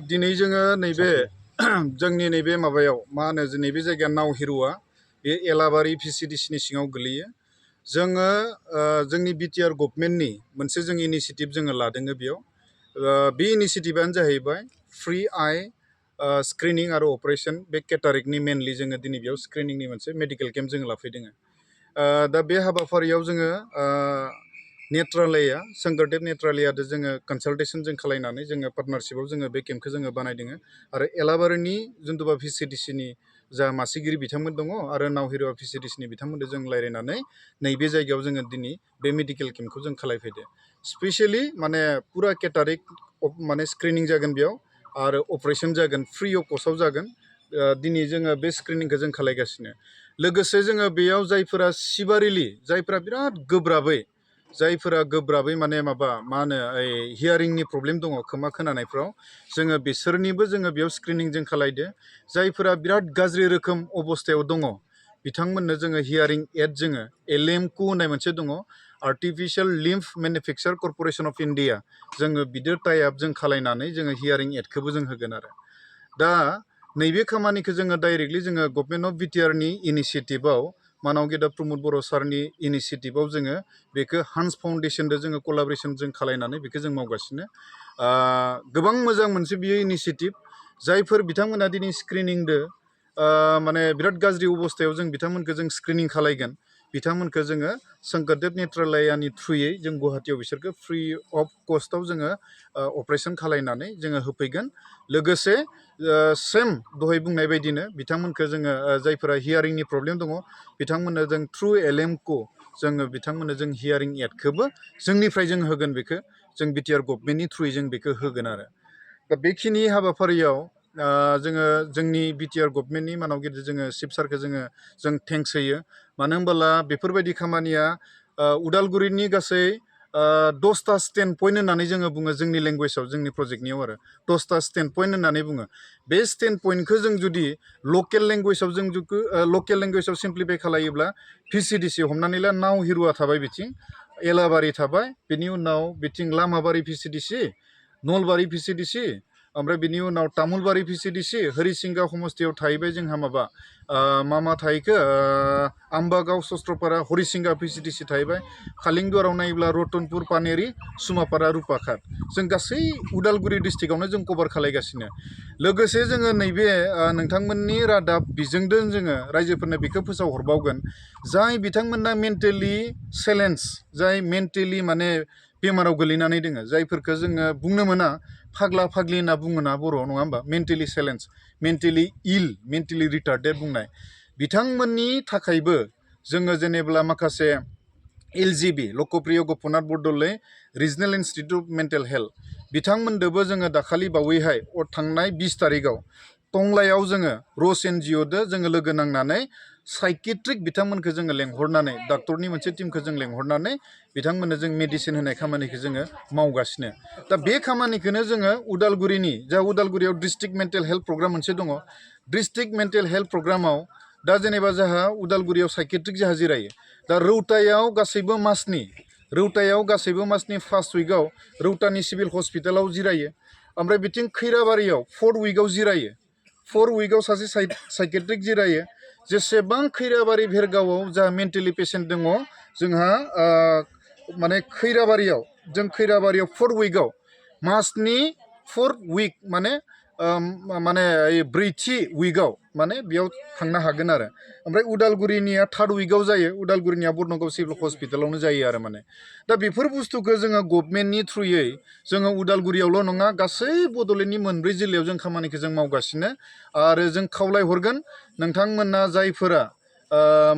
दिनै जोङो नैबे जोंनि नैबे माबायाव मा होनो नैबे जायगाया नाव हिरुआ बे एलाबारि भिसिडिसिनि सिङाव गोलैयो। जोङो जोंनि बिटिआर गभर्नमेन्टनि मोनसे जों इनिशिएटिभ जोङो लादों बेयाव। बे इनिशिएटिभआनो जाहैबाय फ्रि आइ स्क्रिनिं आरो अपारेशन बे केटारेक्टनि मेनलि जोङो दिनै बेयाव स्क्रिनिंनि मोनसे मेडिकेल केम्प जोङो लाफैदों। दा बे हाबाफारियाव जोङो नेत्रालया शंकरदेव नेत्रालयादो जोङो कनसाल्टेसन जों खालायनानै जोङो पार्टनारशिपआव जोङो बे केम्पखौ जोङो बानायदों आरो एलाबारिनि जिथुबा भिसिडिसिनि जा मासिगिरि बिथांमोन दङ आरो नावहिरुवा भिसिडिसिनि बिथांमोनजों जों रायज्लायनानै नैबे जायगायाव जोङो दिनै बे मेडिकेल केम्पखौ जों खालायफैदो। स्पेसियेलि माने पुरा केटारेक्ट माने स्क्रिनिं जागोन बेयाव आरो अपारेशन जागोन फ्रि अफ कस्टआव जागोन। दिनै जोङो बे स्क्रिनिंखौ जों खालायगासिनो। लोगोसे जोङो बेयाव जायफोरा सिभारिलि जायफोरा बिराद गोब्राबै माने माबा मा होनो हियारिंनि प्रब्लेम दङ खोमा खोनानायफ्राव जोङो बिसोरनिबो जोङो बेयाव स्क्रिनिं जों खालायदो। जायफोरा बिराद गाज्रि रोखोम अबस्थायाव दङ बिथांमोननो जोङो हियारिं एड जोङो एलएमकु होननाय मोनसे दङ आर्टिफिशियेल लिम्फ मेनुफेक्चार कर्परेसन अफ इन्डिया जोङो बिदो टाइ आप जों खालायनानै जोङो हियारिं एडखौबो जों होगोन आरो। दा नैबे खामानिखौ जोङो डाइरेक्टलि जोङो गभर्नमेन्ट अफ बिटिआरनि इनिशिएटिभआव मानाव गेदा प्रमद बर' सारनि इनिशिएटिभआव जोङो बेखौ हान्स फाउन्डेसनजों जोङो कलाबरेसन जों खालायनानै बेखौ जों मावगासिनो। गोबां मोजां मोनसे बियो इनिशिएटिभ जायफोर बिथांमोना दिनै स्क्रिनिंदो माने बिराद गाज्रि अबस्थायाव जों बिथांमोनखौ जों स्क्रिनिं खालायगोन बिथांमोनखौ जोङो शंकरदेव नेत्रालयानि थ्रुयै जों गुवाहाटीयाव बिसोरखौ फ्रि अफ कस्टआव जोङो अपारेशन खालायनानै जोङो होफैगोन। लोगोसे सेम दहाय बुंनाय बायदिनो बिथांमोनखौ जोङो जायफोरा हियारिंनि प्रब्लेम दङ बिथांमोननो जों थ्रु एलएमकु जोङो बिथांमोननो जों हियारिं एडखौबो जोंनिफ्राय जों होगोन। बेखौ जों बिटिआर गभर्नमेन्टनि थ्रुयै जों बेखौ होगोन आरो। दा बेखिनि हाबाफारियाव जोङो जोंनि बिटिआर गभर्नमेन्टनि मानाव गिदिर जोङो चिफ सारखौ जों थेंक्स होयो। मानो होनबोला बेफोरबायदि खामानिया उदालगुरिनि गासै 10टा स्टेन्ड पइन्ट होननानै जोङो बुङो जोंनि लेंगुवेजाव जोंनि प्रजेक्टनियाव आरो 10टा स्टेन्ड पइन्ट होननानै बुङो। बे स्टेन्ड पइन्टखौ जों जुदि लकेल लेंगुवेजाव सिम्प्लिफाइ खालायोब्ला भिसिडिसि हमनानै ला नाव हिरुवा थाबाय बिथिं एलाबारि थाबाय बिनि उनाव बिथिं लामाबारि भिसिडिसि नलबारि भिसिडिसि ओमफ्राय बिनि उनाव तामुलबारि भिसिडिसि हरिसिंगा समस्तियाव थाहैबाय जोंहा माबा मा थाहैखो आम्बागाव सस्त्रपारा हरिसिंगा भिसिडिसि थाहैबाय। खालिंदुवाराव नायोब्ला रतनपुर पानेरि सुमापारा रुपाखात जों गासै उदालगुरि डिस्ट्रिक्टआवनो जों कभार खालायगासिनो। लोगोसे जोङो नैबे नोंथांमोननि रादाब बिजोंजों जोङो रायजोफोरनो बेखौ फोसावहरबावगोन जाय बिथांमोना मेन्टेलि चेलेन्ज जाय मेन्टेलि माने बेमाराव गोलैनानै दोङो जायफोरखौ जोङो बुंनो मोना फाग्ला फाग्लि होनना बुङोना बर'आव नङा होमबा mentally challenge mentally ill mentally retarded बुंनाय बिथांमोननि थाखायबो जोङो जेनेब्ला माखासे LGB Lokopriya Gopinath Bordoloi regional institute of mental health बिथांमोनदोबो जोङो दाखालि बावैहाय थांनाय 20 तारिखआव टंलायाव जोङो रस एनजिअ'दो जोङो लोगो नांनानै साइकेट्रिक बिथांमोनखौ जोङो लेंहरनानै डाक्टरनि मोनसे टीमखौ जों लेंहरनानै बिथांमोननो जों मेडिसिन होनाय खामानिखौ जोङो मावगासिनो। दा बे खामानिखौनो जोङो उदालगुरिनि जा उदालगुरियाव डिस्ट्रिक्ट मेन्टेल हेल्थ प्रग्राम मोनसे दङ डिस्ट्रिक्ट मेन्टेल हेल्थ प्रग्रामाव दा जेनेबा जोंहा उदालगुरियाव साइकेट्रिक जोंहा जिरायो। दा रौतायाव गासैबो मासनि फार्स्ट उइकआव रौतानि सिभिल हस्पिटालाव जिरायो। ओमफ्राय बिथिं खैराबारियाव 4th उइकआव जिरायो। 4th उइकआव सासे साइकेट्रिक जिरायो। जेसेबां खैराबारि भेरगावआव जा मेन्टेलि पेसेन्ट दङ जोंहा माने खैराबारियाव 4th उइकआव मासनि 4th उइक माने ब्रैथि उइकआव माने बेयाव थांनो हागोन आरो। ओमफ्राय उदालगुरिनिया 3rd उइकआव जायो उदालगुरिनिया बर्नगाव सिभिल हस्पिटालावनो जायो आरो माने। दा बेफोर बुस्थुखौ जोङो गभर्नमेन्टनि थ्रुयै जोङो उदालगुरियावल' नङा गासै बड'लेण्डनि 4 जिल्लायाव जों खामानिखौ जों मावगासिनो आरो जों खावलायहरगोन नोंथांमोना जायफोरा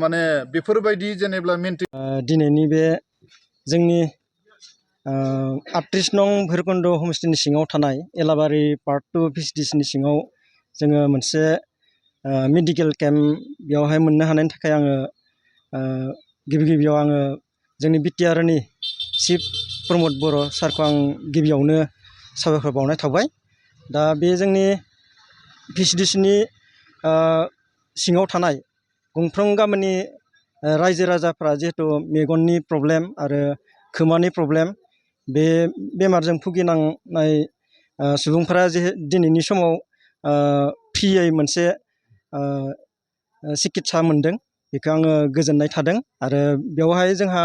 माने बेफोरबायदि जेनेब्ला दिनैनि बे जोंनि 38 नं भैरबकुन्द हमस्टेनि सिङाव थानाय एलाबारि पार्ट 2 भिसिडिसिनि सिङाव जोङो मोनसे मेडिकेल केम्प बेयावहाय मोननो हानायनि थाखाय आङो गिबियाव आङो जोंनि बिटिआरनि चिफ प्रमद बर' सारखौ आं गिबियावनो साबायखर बावनाय थाबाय। दा बे जोंनि भिसिडिसिनि सिङाव थानाय गंफ्रोम गामिनि रायजो राजाफ्रा जिहेतु मेगननि प्रब्लेम आरो खोमानि प्रब्लेम बे बेमारजों भुगिनांनाय सुबुंफोरा जे दिनैनि समाव फ्रियै मोनसे सिकित्सा मोनदों बेखौ आङो गोजोननाय थादों। आरो बेवहाय जोंहा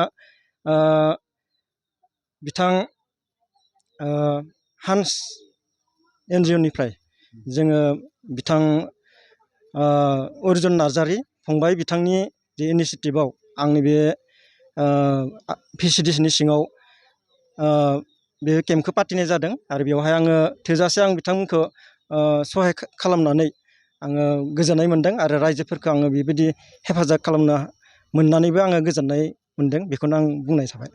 बिथां हान्स NGOनिफ्राय जोङो बिथां अर्जुन नार्जारी फंबाय बिथांनि जे इनिसियेटिभआव आंनि बे PCDCनि सिङाव बे केम्पखौ पातिनाय जादों। आरो बेवहाय आङो थोजासे आं बिथांमोनखौ सहाय खालामनानै आङो गोजोननाय मोनदों। आरो रायजोफोरखौ आङो बेबायदि हेफाजाब खालामनो मोननानैबो आङो गोजोननाय मोनदों। बेखौनो आं बुंनाय जाबाय।